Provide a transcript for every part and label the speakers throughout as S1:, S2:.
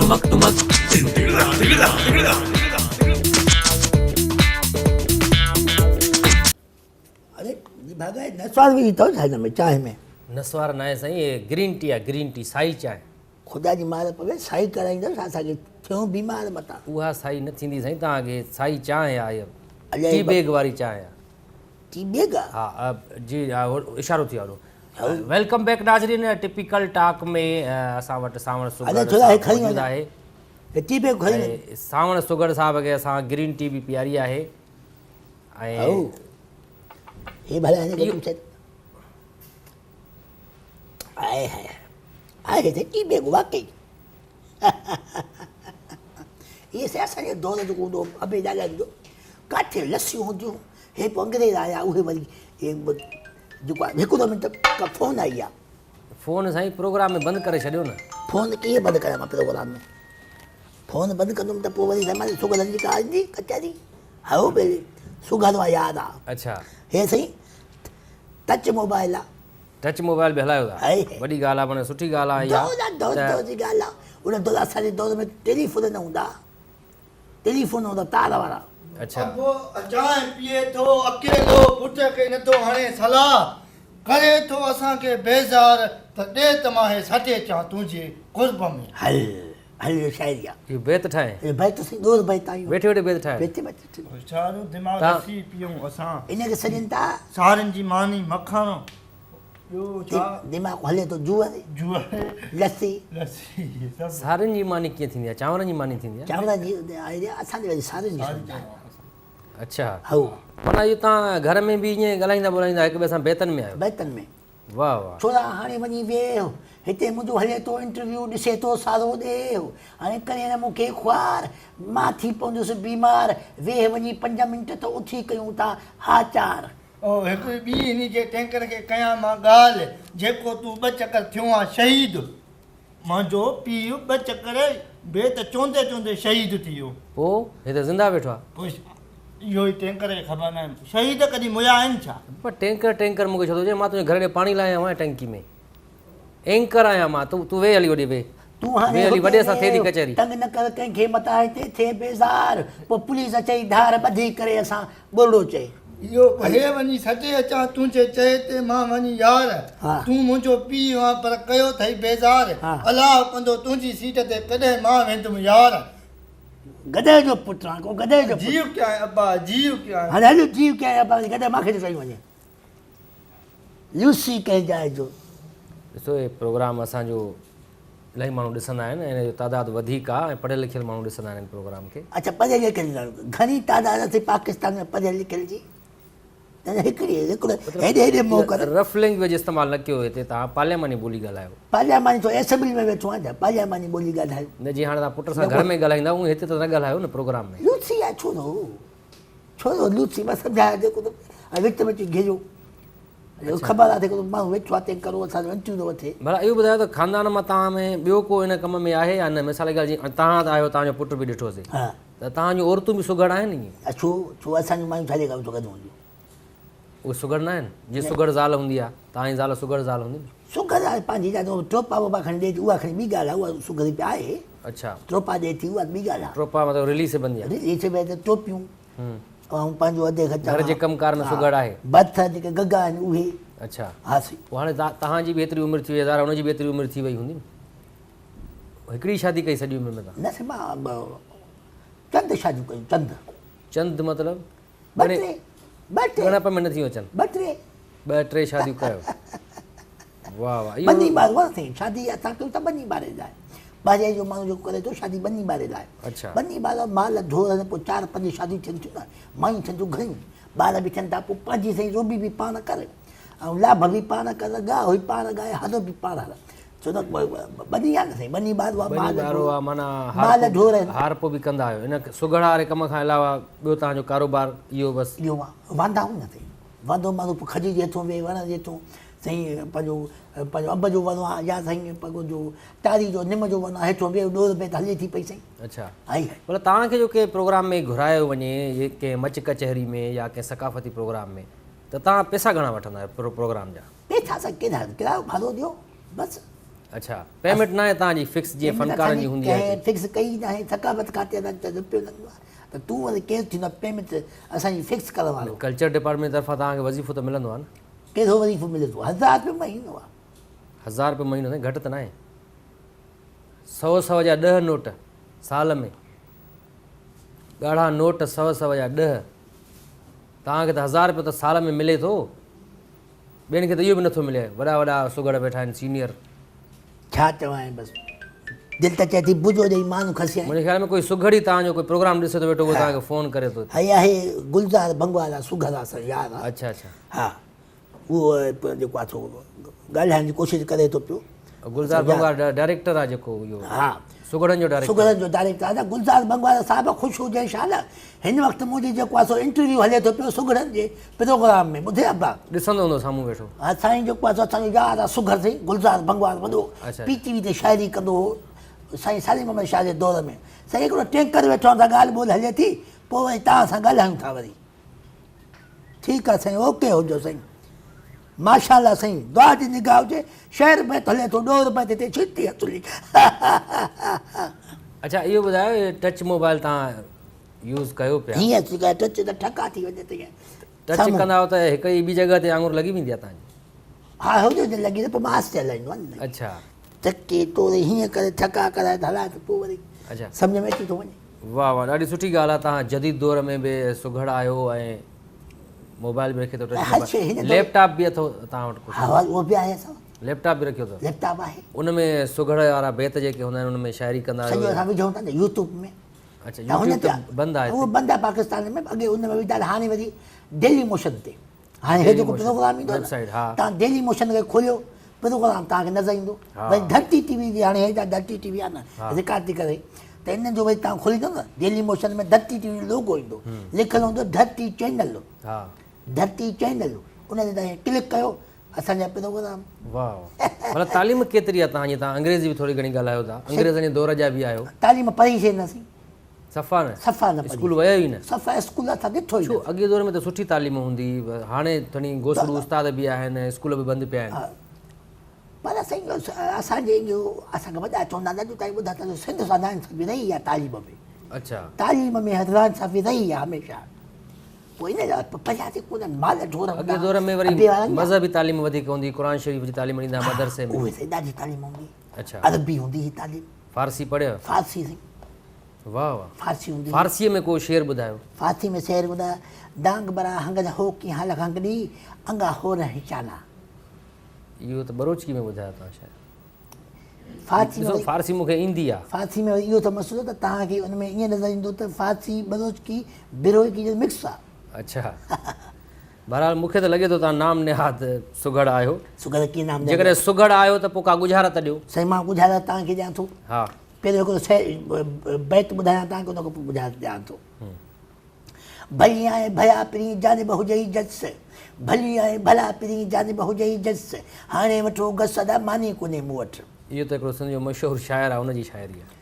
S1: ٽمڪ ٽمڪ.
S2: اري ڀاڳا هي نسوار وجهي اٿو ڇا هن ۾ چانهه ۾؟
S3: نسوار ناهي سائين هي گرين ٽي آهي گرين ٽي سائي چانهه.
S2: خدا جي مار پوي سائي ڪرائيندو ڇا اسان کي ٿيون بيمار متان.
S3: اها سائي نه ٿيندي سائين توهان کي سائي چانهه آهي ٽي بيگ واري چانهه آهي.
S2: ٽي بيگ آهي؟
S3: ها جي ها اشارو ٿي ويو welcome back ناظرين ٽپيڪل ٽاڪ ۾ اسان وٽ سانوڻ سگهڙ صاحب موجود آهي ۽ سانوڻ سگهڙ صاحب کي اسان گرين ٽي به پياري آهي ۽
S2: هي ڀلا هن کي پڇ آهي هاي آهي ته ٽي بيگ واقعي اهي سي اسان جي دور جو هوندو ابي ڏاڏن جو ڪاٿي لسيون هونديون هي پوء انگريز آيا اهي وري جيڪو آهي هڪ دفعو ته فون آئي آ.
S3: فون سائين پروگرام ۾ بند ڪري ڇڏيو نه.
S2: فون ڪيئن بند ڪريان مان پروگرام ۾ فون بند ڪندم ته پوء وري سائين سگهڙن جي ڪا ايندي ڪچهري هائو ٻيلي سگهڙ آ ياد آ.
S3: اڇا.
S2: هي سائين ٽچ موبائل آ.
S3: ٽچ موبائل به هلايو ٿا وڏي ڳالهه آ معنيٰ سٺي ڳالهه آ اها.
S2: دور آ دور دور جي ڳالهه آ ان دور اسان جي دور ۾ ٽيليفون نه هوندا. ٽيليفون هوندا تار وارا.
S3: اڇا.
S4: ابو چانهه پيئي ٿو اڪيلو پٽ کي نٿو هڻي صلاح ڪري ٿو اسان کي بيزار ته ڏي ته مان هي سٽي اچان تنهنجي قرب ۾.
S2: هل هل اهو شاعري آ.
S3: اهو بيت ٺاهين.
S2: اهو بيت سائين ڏور بيت آهيون.
S3: ويٺي ويٺي بيت ٺاهين.
S2: ويٺي ويٺي.
S4: سارو دماغ اسين پيئون اسان.
S2: ان کي سڏين ٿا.
S4: سارن جي ماني مکڻ. ٻيو ڇا؟
S2: دماغ هلي ٿو جوئر،
S4: جوئر،
S2: لسي،
S4: لسي سڀ.
S3: سارين جي ماني ڪيئن ٿيندي آهي؟ چانورن جي ماني ٿيندي آهي.
S2: چانورن جي آهي اسان جي وري سارين جي سمجهه آهي.
S3: اڇا.
S2: هائو.
S3: معنيٰ اهو توهان گهر ۾ به ائين ڳالهائيندا ٻولهائيندا هڪ ٻئي سان بيتن ۾ آهيو.
S2: بيتن ۾.
S3: واهه واهه.
S2: ڇورا هاڻي وڃي ويهه هتي منهنجو هلي ٿو انٽرويو ڏسي ٿو سارو ڏيهه هاڻي ڪري نه مون کي خوار مان ٿي پوندس بيمار ويهه وڃي پنج منٽ ته اٿي ڪيون ٿا ها چار.
S4: او هڪڙي ٻي انهي جي ٽينڪر کي ڪيان مان ڳالهه، جيڪو تون ٻه چڪر ٿيو آن شهيد. منهنجو پيء ٻه چڪر بيت چوندي چوندي شهيد ٿي ويو.
S3: پوء هي ته زنده ويٺو آ.
S4: پوء اهو ئي ٽينڪر کي خبر ناهي شهيد ڪڏهن مئا آهن ڇا؟
S3: پر ٽينڪر ٽينڪر مون کي ڇو ٿو چئين مان تنهنجي گهر ڏي پاڻي لاء آيو آهيان ٽينڪي ۾ اينڪر آهيان مان تون تون ويهه هلي هوڏي ويهه.
S2: تون هاڻي
S3: ويهه هلي
S2: هتي
S3: وڏي سان ٿئي ٿي
S2: ويهه
S3: ڪچهري.
S2: تنگ نه ڪر ڪنهن کي متان هتي ٿئي بيزار پوء پوليس اچئي ڌار ٻڌي ڪري اسان ٻرڙو چئي.
S4: اهو هي وڃي سٽي اچان تنهنجي چئي تي مان وڃي يار تون منهنجو پيء آن پر ڪيو ٿئي بيزار الله ڪندو تنهنجي سيٽ تي ڪڏهن مان ويندم يار.
S2: گڏهه جو پٽ آن ڪو گڏهه جو پٽ.
S4: جيء ڪيائين ابا جيء ڪيائين.
S2: هاڻي هليو جيء ڪيائين ابا گڏهه مان کي ٿو چئي وڃي. لوسي ڪنهن جاء جو.
S3: ڏسو هي پروگرام اسان جو الاهي ماڻهو ڏسندا آهن ۽ ان جو تعداد وڌيڪ آهي ۽ پڙهيل لکيل ماڻهو ڏسندا آهن هن پروگرام کي.
S2: اڇا پڙهيل لکيل گهڻي تعداد اٿئي پاڪستان ۾ پڙهيل لکيل جي نه هڪڙي هڪڙو هيڏي هيڏي منهن ڪر.
S3: رف لينگويج استعمال نه ڪيو هتي توهان پارلياماني ٻولي ڳالهايو.
S2: پارلياماني ٿو اسيمبلي ۾ ويٺو آهيان ڇا پارلياماني ٻولي ڳالهايو.
S3: نه جي هاڻي توهان پٽ سان گهر ۾ ڳالهائيندا اونئي هتي ته نه ڳالهايو نه پروگرام ۾.
S2: لوسي آهي ڇورو. ڇورو لوسي مان سمجهايان جيڪو ته ۽ وچ ۾ اچي گهيريو جو خبر آهي ته ماڻهو ويٺو آهي تنهن ڪرو اسان جو انٽرويو ٿو وٺي.
S3: ڀلا اهو ٻڌايو ته خاندان مان توهان ۾ ٻيو ڪو ان ڪم ۾ آهي يا نه مثال جي ڳالهه جيئن توهان ته آهيو توهان جو پٽ به ڏٺوسي ته توهان جون عورتون به سگهڙ آهن ائين؟
S2: ڇو ڇو اسان جون مايون ڇا جي ڪم سگهڙ هونديون؟
S3: اهي سگهڙ نه آهن جيئن سگهڙ زال هوندي آهي توهان جي زال سگهڙ زال هوندي نه؟
S2: سگهڙ آهي پنهنجي جا ٽوپا ووپا کڻي ڏئي ٿي اها کڻي ٻي ڳالهه آهي اها سگهڙ پيا آهي.
S3: اڇا.
S2: ٽوپا ڏئي ٿي اها ٻي ڳالهه آهي.
S3: ٽوپا مطلب رليس بندي آهي.
S2: رليس بندي ٽوپيون ۽ پنهنجو اڌ خرچ
S3: گهر جي ڪم ڪار ۾ سگهڙ آهي.
S2: ڀت جيڪي گگا آهن اهي.
S3: اڇا.
S2: ها سائين.
S3: پوء هاڻي توهان جي به ايتري عمر ٿي وئي آهي ظاهر آهي ان جي به ايتري عمر ٿي وئي هوندي نه. هڪڙي ئي شادي ڪئي سڄي عمر ۾ توهان؟
S2: نه سائين مان چند شاديون ڪيون چند.
S3: چند مطلب؟
S2: ٻه ٽي ٻه ٽي.
S3: ڳڻپ ۾ نه ٿيون اچن.
S2: ٻه ٽي.
S3: ٻه ٽي شاديون ڪيو. واه واه اهو
S2: ٻني ٻارو آهي سائين شادي اسان ڪيون ٿا ٻني ٻاري لاء ٻاري جو ماڻهو جيڪو ڪري ٿو شادي ٻني ٻاري لاء
S3: اڇا
S2: ٻني ٻارو مال ڍور آهن پوء چار پنج شاديون ٿين ٿيون نه مايون ٿين ٿيون گهڻيون ٻار به ٿين ٿا پوء پنهنجي سائين روبي به پاڻ ڪر ۽ لاڀ به پاڻ ڪر ڳاهه به پاڻ ڳائي هر به پاڻ هر ڇو ته ٻني آهي نه سائين ٻني ٻارو آهي
S3: ٻني ٻارو آهي معنيٰ
S2: مال ڍور آهن
S3: هارپو به ڪندا آهيو ان سگهڙ واري ڪم کان علاوه ٻيو توهان جو ڪاروبار اهو بس
S2: اهو واندا آهيون نه سائين وانڌو ماڻهو پوء کجي جي هيٺون ويهي وڻ جي هيٺون سائين پنهنجو پنهنجو انب جو وڻ آ يا سائين پنهنجو ٽاري جو نم جو وڻ آ هيٺون ويهه ڏور پئي ته هلي ٿي پئي سائين.
S3: اڇا
S2: هائي هائي.
S3: مطلب توهان کي جو ڪنهن پروگرام ۾ گهرايو وڃي ڪنهن مچ ڪچهري ۾ يا ڪنهن ثقافتي پروگرام ۾ ته توهان پئسا گهڻا وٺندا آهيو پروگرام جا؟
S2: پئسا سائين ڪهڙا ڪرايو ڀاڙو ڏيو بس.
S3: اڇا پيمينٽ ناهي توهان جي فڪس جيئن فنڪارن جي هوندي آهي.
S2: ڪنهن فڪس ڪئي ئي ناهي ثقافت کاتي وارن ته رپيو نه ڏنو آهي ته تون وري ڪير ٿيندو پيمينٽ اسان جي فڪس ڪرڻ وارو.
S3: ڪلچر ڊپارٽمينٽ طرفان توهان کي وظيفو ته ملندو آهي نه.
S2: ڪهڙو وظيفو ملي ٿو هزار رپيو مهينو آهي.
S3: هزار رپيو مهينو سائين گهٽ ته ناهي. سئو سئو جا ڏهه نوٽ سال ۾ ڳاڙها نوٽ سئو سئو جا ڏهه توهان کي ته هزار رپيو ته سال ۾ ملي ٿو. ٻين کي ته اهو به نٿو ملي. وڏا وڏا سگهڙ ويٺا آهن سينيئر.
S2: ڇا چوانء بس دل ته چئي ٿي بجو ڏئي مانو کسيائين.
S3: منهنجي خيال ۾ ڪوئي سگهڙ ئي توهان جو ڪوئي پروگرام ڏسي ٿو ويٺو اهو توهان کي فون ڪري ٿو.
S2: هي آهي گلزار بنگوار آ سگهڙ آ اسان جو يار آ.
S3: اڇا اڇا.
S2: ها اهو جيڪو آ سو ڳالهائڻ جي ڪوشش ڪري ٿو پيو.
S3: گلزار بنگوار ڊائريڪٽر آ جيڪو اهو
S2: ها
S3: سگهڙن جو ڊائريڪٽر.
S2: سگهڙن جو ڊائريڪٽر آ ته گلزار بنگوار صاحب خوش هجين شال هن وقت منهنجي جيڪو آ سو انٽرويو هلي ٿو پيو سگهڙن جي پروگرام ۾ ٻڌي ابا.
S3: ڏسندو هوندو سامهون ويٺو.
S2: ها سائين جيڪو آ سو اسان جو يار آ سگهڙ سائين گلزار بنگوار وڏو پي ٽي وي تي شاعري ڪندو هو سائين صالح محمد شاهه جي دور ۾ سائين هڪڙو ٽينڪر ويٺو آ ان سان ڳالهه ٻولهه هلي ٿي پوء وري توهان سان ڳالهايون ٿا وري. ٺيڪ آ سائين اوڪي هجو سائين. ماشاءالله سائين دعا جي نگاهه هجي شعر بيت هلي ٿو ڏور بيت هتي ڇٽي هٿلي.
S3: اڇا اهو ٻڌايو هي ٽچ موبائل توهان يوز ڪيو پيا.
S2: هيئن ٿي ڪري ٽچ ته ٺڪا ٿي وڃي ته هيئن
S3: ٽچ ڪندا آهيو ته هڪ ئي ٻي جڳهه تي آڱر لڳي ويندي آهي توهان جي.
S2: ها هوڏي هوڏي لڳي ته پوء مان آهستي هلائيندو آهيان نه.
S3: اڇا.
S2: ڌڪي ٽوڙي هيئن ڪري ٺڪا ڪرائي ته هلائي ته پوء وري
S3: اڇا
S2: سمجهه ۾ اچي ٿو وڃي.
S3: واه واه ڏاڍي سٺي ڳالهه آهي توهان جديد دور ۾ به سگهڙ آهيو ۽ موبائل به رکي اٿو ٽچ موبائل ليپ ٽاپ به اٿو توهان وٽ
S2: ڪجهه. ها اهو به آهي اسان وٽ.
S3: ليپ ٽاپ به رکيو اٿو.
S2: ليپ ٽاپ آهي.
S3: ان ۾ سگهڙ وارا بيت جيڪي هوندا آهن ان ۾ شاعري ڪندا آهيو.
S2: سڄو اسان وجهون ٿا نه يوٽيوب ۾.
S3: اڇا يوٽيوب ته بند آهي.
S2: اهو بند آهي پاڪستان ۾ اڳي ان ۾ وجهندا هاڻي وري ڊيلي موشن تي. هاڻي هي جيڪو پروگرام ايندو نه توهان ڊيلي موشن کي کوليو پروگرام توهان کي نظر ايندو وري ڌرتي ٽي وي جي هاڻي هي جا ڌرتي ٽي وي آهي نه رڪارڊ ٿي ڪري ته ان جو وري توهان کوليندو نه ڊيلي موشن ۾ ڌرتي ٽي وي جو لوگو ايندو لکيل هوندو ڌرتي چينل ڌرتي چينل ان تي توهان ڪلڪ ڪيو اسان جا پروگرام.
S3: واهه مطلب تعليم ڪيتري آهي توهان جي توهان انگريزي به ٿوري گهڻي ڳالهايو ٿا انگريزن جي دور جا به آهيو.
S2: تعليم پڙهي سي نه سين.
S3: صفا نه
S2: صفا نه
S3: اسڪول ويا ئي نه
S2: صفا اسڪول اسان ڏٺو ئي
S3: ڇو اڳي دور ۾ ته سٺي تعليم هوندي هاڻي کڻي گوسڙو استاد به آهن اسڪول به بند پيا آهن
S2: پر سائين اسان جي جو اسان کي وڏا چوندا آهن اڄ تائين ٻڌا ته سنڌ سان ناانصافي رهي آهي تعليم ۾
S3: اڇا
S2: تعليم ۾ ناانصافي رهي آهي هميشه پوء ان لاء پڙهيا سي ڪونه مال ڍور
S3: اڳي دور ۾ وري مذهبي تعليم وڌيڪ هوندي قرآن شريف جي تعليم ڏيندا مدرسي
S2: ۾ اهي سائين ڏاڍي تعليم هوندي
S3: اڇا
S2: عربي هوندي هئي تعليم
S3: فارسي پڙهيو
S2: فارسي سائين
S3: واه واه
S2: فارسي هوندي
S3: فارسيء ۾ ڪو شعر ٻڌايو.
S2: فارسي ۾ شعر ٻڌايو دانگ برا هنگ هو ڪي هال هنگ ڏي انگا هو ره هچانا.
S3: اهو ته ٻروچڪي ۾ ٻڌايو توهان شايد.
S2: فارسي
S3: ڏسو فارسي مون کي ايندي آ.
S2: فارسي ۾ وري اهو ته مسئلو ته توهان کي ان ۾ ائين نظر ايندو ته فارسي ٻروچڪي بروهڪي جو مڪس آ.
S3: اڇا بهرحال مون کي ته لڳي ٿو توهان نام نهاد سگهڙ آهيو.
S2: سگهڙ ڪيئن نام نهاد.
S3: جيڪڏهن سگهڙ آهيو ته پوء ڪا ڳجهارت ڏيو.
S2: سائين مان ڳجهارت توهان کي ڏيان ٿو.
S3: ها.
S2: پهريون هڪڙو بيت ٻڌايان توهان کي ان کان پوء ٻڌائي ڏيان ٿو. ڀلي آئين ڀيا پرين جانب هجئي جس، ڀلي آئين ڀلا پرين جانب هجئي جس، هاڻي وٺو گس ادا ماني ڪونهي مون وٽ.
S3: اهو ته هڪڙو سنڌ جو مشهور شاعر آهي ان جي شاعري آهي.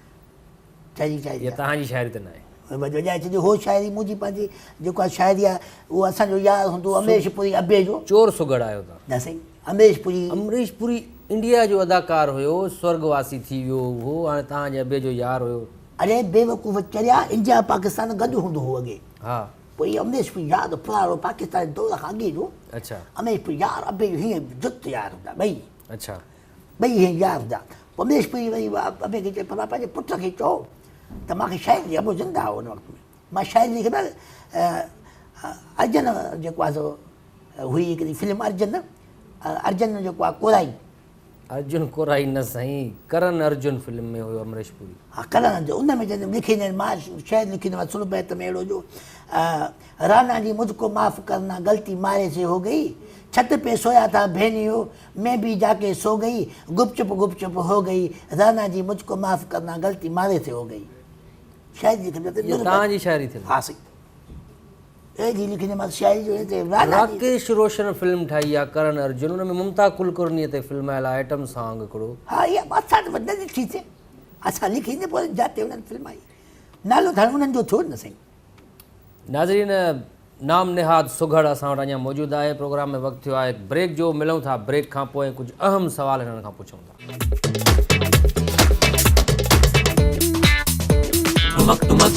S2: ڇا جي شاعري
S3: آهي؟ اها توهان جي شاعري ته ناهي.
S2: وڄائي ڇڏيو هو شاعري منهنجي پنهنجي جيڪا شاعري آهي اهو اسان جو يار هوندو هو امريش پوري ابي جو.
S3: چور سگهڙ آهيو توهان.
S2: نه سائين امريش پوري.
S3: امريش پوري انڊيا جو اداڪار هيو سورڳ واسي ٿي ويو اهو هاڻي توهان جي ابي جو يار هيو.
S2: اڙي بيوقوف چريا انڊيا پاڪستان گڏ هوندو هو اڳي.
S3: ها.
S2: پوء اهو امريش پوري يار پراڻو پاڪستان جي دور کان اڳي جو.
S3: اڇا.
S2: امريش پوري يار ابي جو هيئن جت يار هوندا ٻئي.
S3: اڇا.
S2: ٻئي هيئن يار هوندا. پوء امريش پوري وري ابي کي چيو بابا پنهنجي پٽ کي چئو ته مان کي شاعري ڏي ابو زنده هو ان وقت ۾ مان شاعري لکي ارجن جيڪو آهي سو هئي هڪڙي فلم ارجن ارجن جيڪو آهي ڪورائي.
S3: ارجن ڪورائي نه سائين ڪرن ارجن فلم ۾ هيو امريش پوري.
S2: ها ڪرن ارجن ان ۾ جڏهن لکي ڏنائين مان شعر لکي ڏنو سر بيت ۾ اهڙو جو رانا جي مجھ ڪو معاف ڪرنا غلطي ماري سي هو گئي ڇت پي سويا ٿا ڀينيو مين ڀي جا ڪي سو گئي گپ چپ گپ چپ هو گئي رانا جي مجھ ڪو معاف ڪرنا غلطي ماري سي هو گئي شاعري لکي
S3: ڏنو اها توهان جي شاعري ٿيل
S2: ها سائين. اهڙي لکي مان شاعري جو هتي رانا جي.
S3: راڪيش روشن فلم ٺاهي آ ڪرن ارجن ان ۾ ممتا ڪلڪرني تي فلمايل آ آئٽم سانگ هڪڙو.
S2: ها اها اسان ته نه ڏٺي سي اسان لکي نه پوء جاتي انهن فلمائي نالو ته هاڻي انهن جو ٿيو نه سائين.
S3: ناظرين نام نهاد سگهڙ اسان وٽ اڃا موجود آهي. پروگرام ۾ وقت ٿيو آهي هڪ بريڪ جو، ملون ٿا بريڪ کان پوء ۽ ڪجهه اهم سوال هنن کان پڇون ٿا.
S1: ٽمڪ ٽمڪ.